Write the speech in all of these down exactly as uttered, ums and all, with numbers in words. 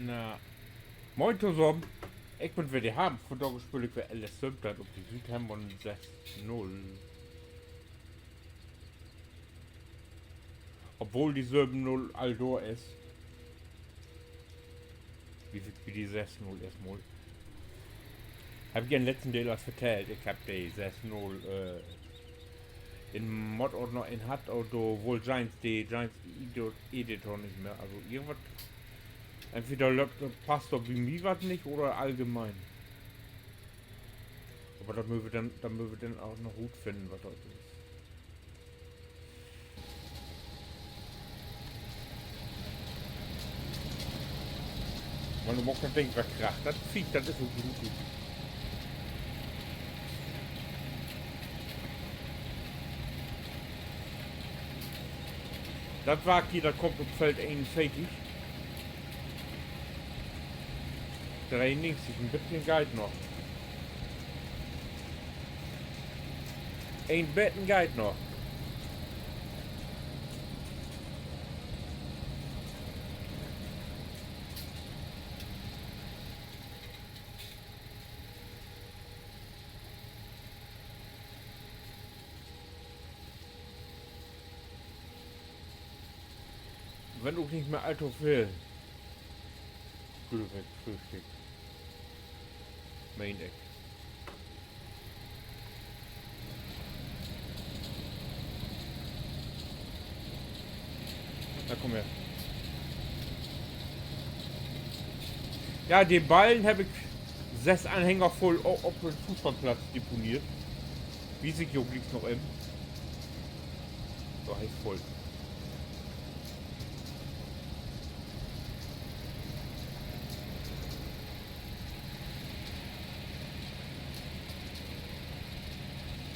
Na, moin tosamen. Ik bün weer de Harm. Vandaag speel ik weer L S söventeihn op de Südhemborn söss null. Obwohl de söven null al dor is. Wi, wi de söss null eerstmal. Heff ik ja in'n letzten Deel al vertellt, ik heff de söss null, äh, in Mod-Ordner in hatt, aver dor wull Giants, de Giants Editor nich mehr. Also irgendwat, entweder löppt, passt dor bi mi wat nich oder allgemeen. Aver dat mööt wi denn, dat mööt wi denn ok noch rutfinnen, wat dat is. Man nu maakt dat Ding weer Krach. Dat Viech, dat is ok brutal. Dat Wark hier, dat kummt op Feld eenunveertig. Dreeunnegentig, en beten geiht noch. En beten geiht noch. Wenn ok nich mehr all to veel. Glööv ik, Fröhstück. Meen ik. Na, kumm her. Ja, de Ballen heff ik söss Anhänger vull o-, op den Fußballplatz deponeert. Wies ik jo glieks noch even. So, he is vull.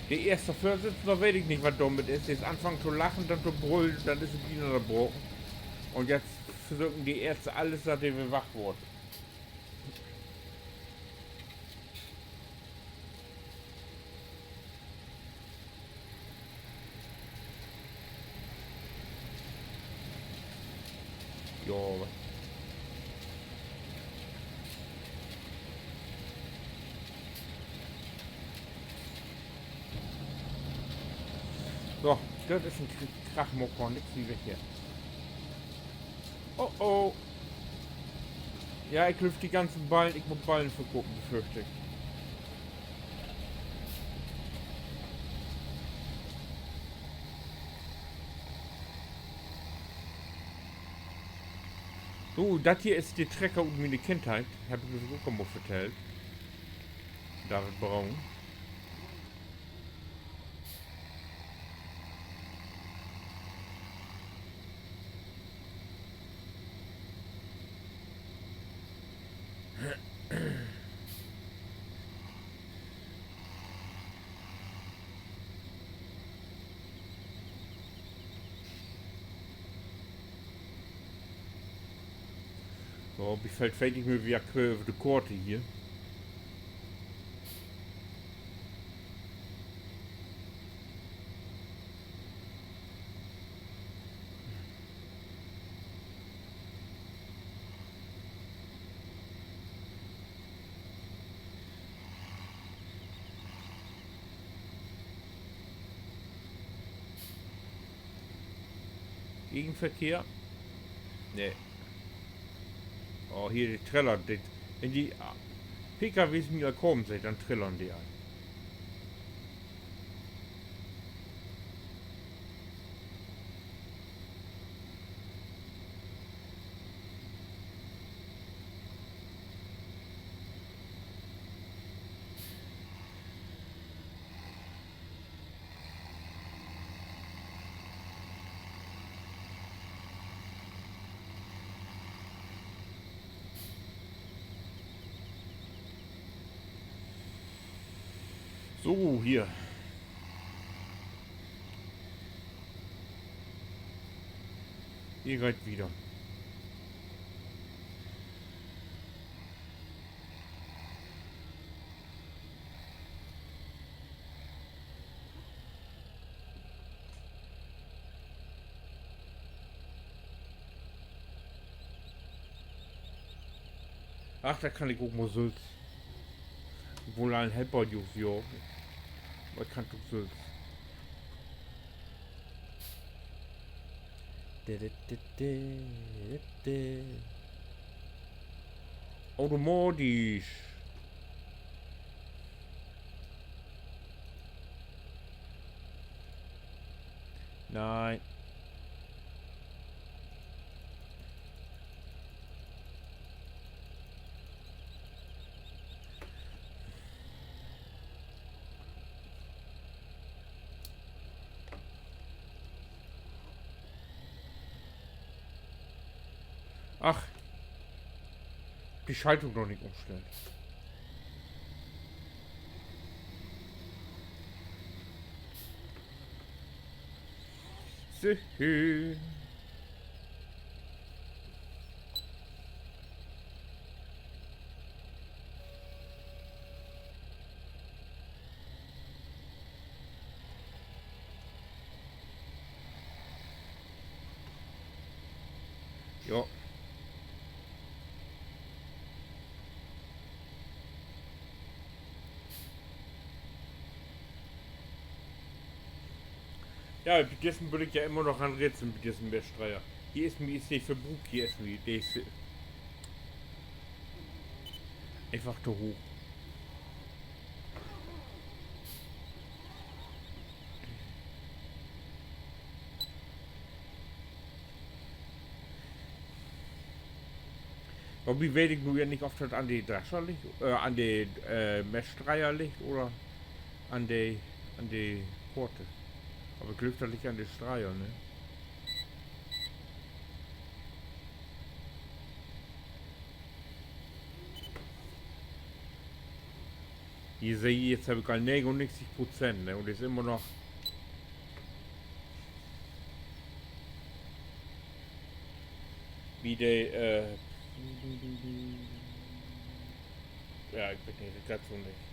De eerste Vörsitzende, weet ik nich, wat dormit is. De is anfangen to lachen, denn to brüllen, denn is he binah braken. Un jetzt versöken de Ärzte allens, dat de weer wach word. Jo, wat? So, dat is en Kr-, Krachmaker, nix wie weg hier. Oh, oh. Ja, ik glööv, de ganzen Ballen, ik mutt Ballen verkopen, befürcht ik. So, dat hier is de Trecker ut miene Kindheit. Heff ik, glööv ik, ok al mal vertellt. David Brown. So, bi Feld veertig mööt wi ja quer över de Koort hier. Gegenverkehr? Nee. Oh, hier, de trillert, de, wenn de, ah, P K Ws mi al kamen seht, denn trillern de al. So, hier. Hier geiht wieder. Ach, dat kann ik ok mal sülvst. Ik wull al en Helper, jo, jo. Aver ik kann 't ok sülvst. Automatisch. Nee. Ach, de Schaltung noch nich ümstellt. So. Jo. Ja, bi dissen bün ik ja immer noch an Rätseln, bi dissen Meststreier. Hier is mi, is de Verbruuk hier, is mi, de is, äh, eenfach to hooch. Dorbi weet ik nu ja nich, of dat an de Drescher liggt, äh, an de, äh, Meststreier liggt oder an de, an de Poorte. Aver ik glööv, dat liggt an de Streier, ne? Hier seh ik, nu heff ik al negenunnegentig Prozent, ne? Un is immer noch bi de, äh, ja, ik weet nich, ik weet so nich.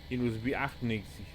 Hier nu is bi achtunnegentig.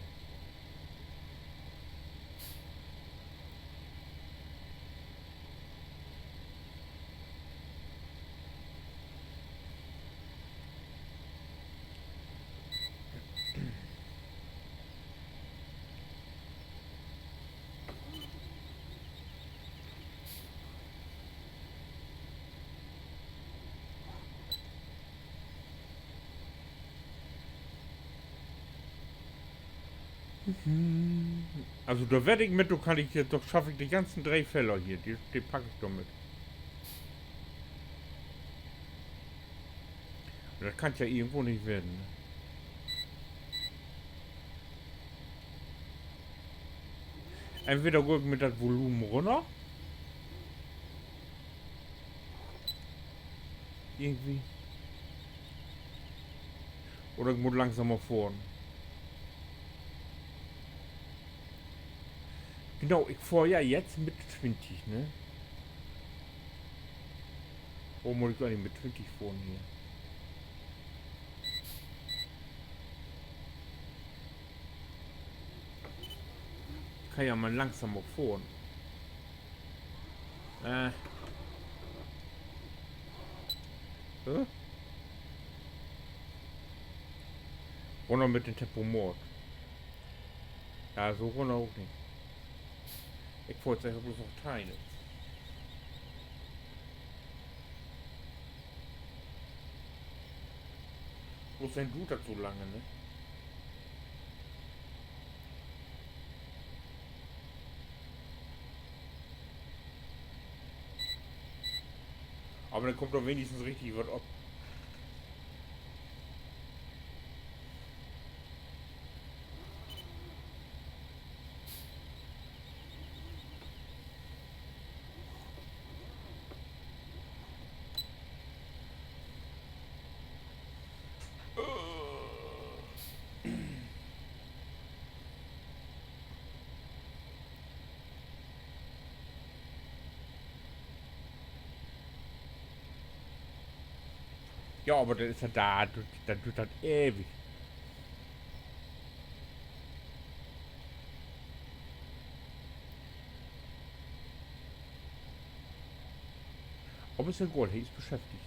Also, dor wett ik mit, dor kann ik, dor schaff ik de ganzen dree Feller hier. De, de pack ik dor mit. Dat kann ja irgendwo nich wesen, ne? Entweder gah ik mit dat Volumen rünner. Irgendwie. Oder ik mutt langsamer fohren. Genau, ik fohr ja jetzt mit twintig, ne? Wo mutt ik egentlich mit twintig fohren hier? Kann ja man langsamer fohren. Äh. Hä? Rünner mit den Tempomat. Ja, so rünner ok nich. Ik fohr jetzt eenfach bloots noch Teine. Bloots denn duert dat so lange, ne? Aver denn kummt dor wenigstens richtig wat op. Ja, aver dat is ja, dat, dat düürt dat ewig. Aver is egal, he is beschäftigt.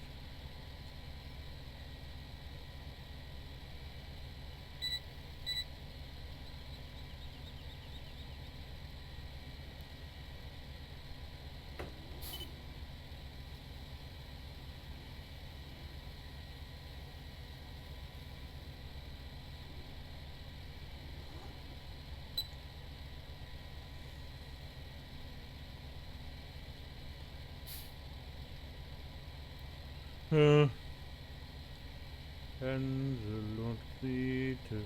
Äh. Hänsel un Gretel.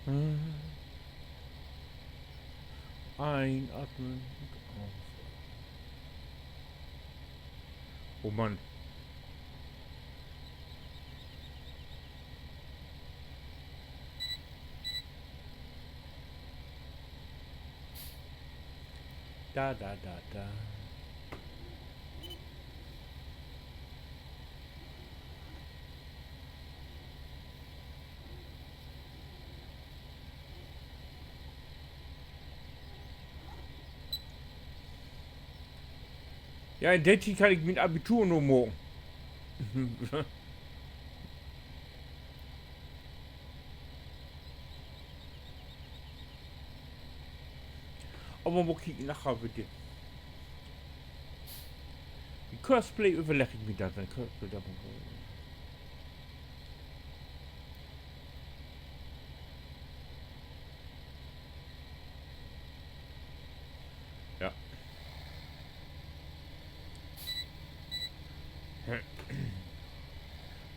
Äh. Einatmen und ausatmen. Oh Mann. Da, da, da, da. Ja, in de Tiet kann ik mien Abitur noch maken. Aver maak ik naher wedder. Mit Courseplay överlegg ik mi dat, wenn Courseplay dat maakt. Ja.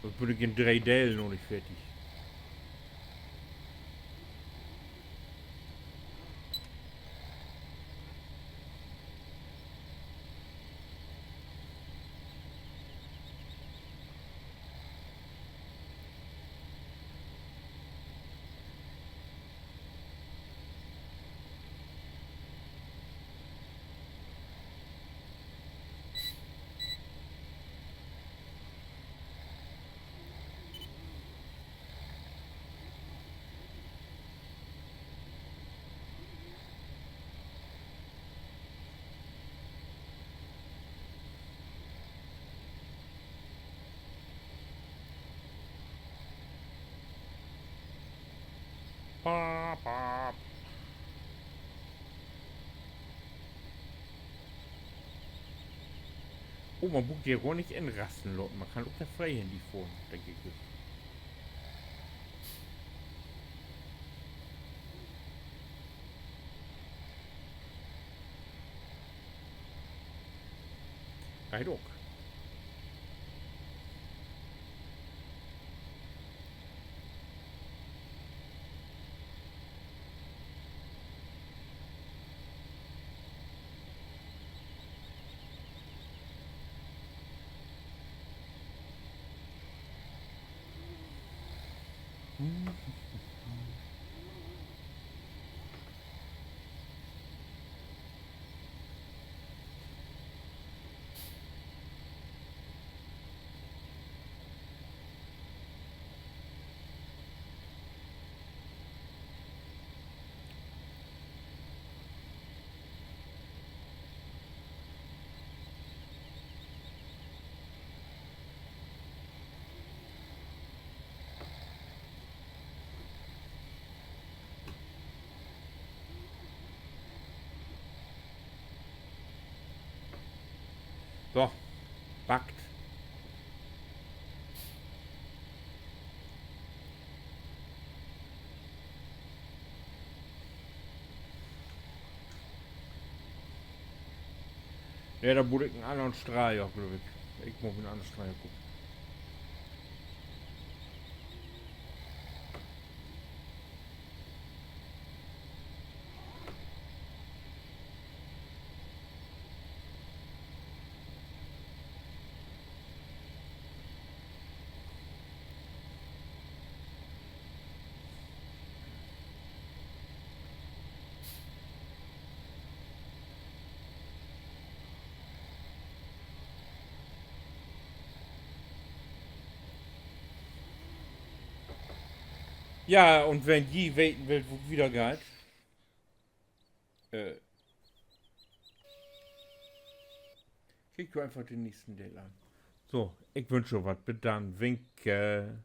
Denn bün ik in dree Delen noch nich fertig. Paap, paap. Oh, man mutt de gor nich inrasten laten. Man kann ok dat Freihandy fohren, denk ik. Geiht ok. So, packt. Nee, dor mutt ik en annern Streier, glööv ik. Ik mutt en annern Streier kopen. Ja, un wenn ji weten wüllt, wo 't wiedergeiht, äh, kiekt jo eenfach den nächsten Deel an. So, ik wünsch jo wat. Bit dann. Winke.